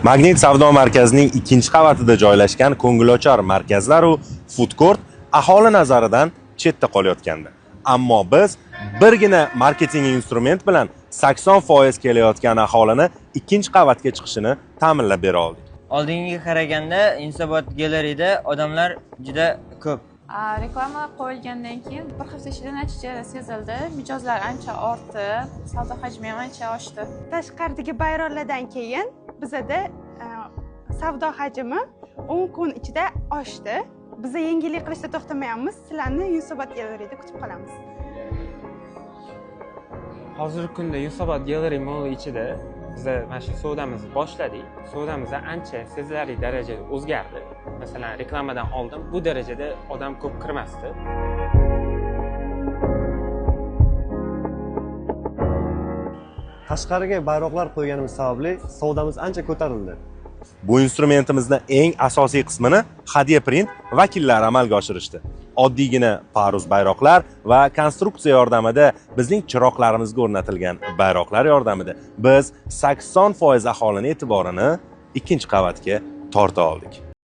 Magnit savdo markazining ikkinchi qavatida joylashgan ko'ngilochar markazlar-u food court aholi nazaridan chetda qolayotgandi. Ammo biz birgina marketing instrument bilan 80% kelayotgan aholini ikkinchi qavatga chiqishini ta'minlab bera oldik. Oldingiga qaraganda Yunusobod galereyada odamlar juda ko'p. Reklama qo'yilgandan keyin bir hafta ichida natija sezildi. Mijozlar ancha ortib, savdo hajmi ham ancha oshdi. Tashqaridagi bayroqlardan keyin bizada savdo hajmi 10 kun ichida oshdi. Biza yengillik qilishda to'xtamayapmiz. Sizlarni Yunusobod galereyada kutib qolamiz. Hozirgi kunda Yunusobod Gallery Mall ichida biza mana shu savdamizni boshladik. Savdamiz ancha sezilarli darajada o'zgardi. Masalan, reklamadan oldin bu darajada odam ko'p kirmasdi. Tashqariga bayroqlar qo'yganimiz sababli savdamiz ancha ko'tarildi. Bu instrumentimizni eng asosiy qismini Hadya Print vakillari amalga oshirishdi. Oddiygina paruz bayroqlar va konstruksiya yordamida bizning chiroqlarimizga o'rnatilgan bayroqlar yordamida biz 80% aholini e'tiborini ikkinchi qavatga torta oldik.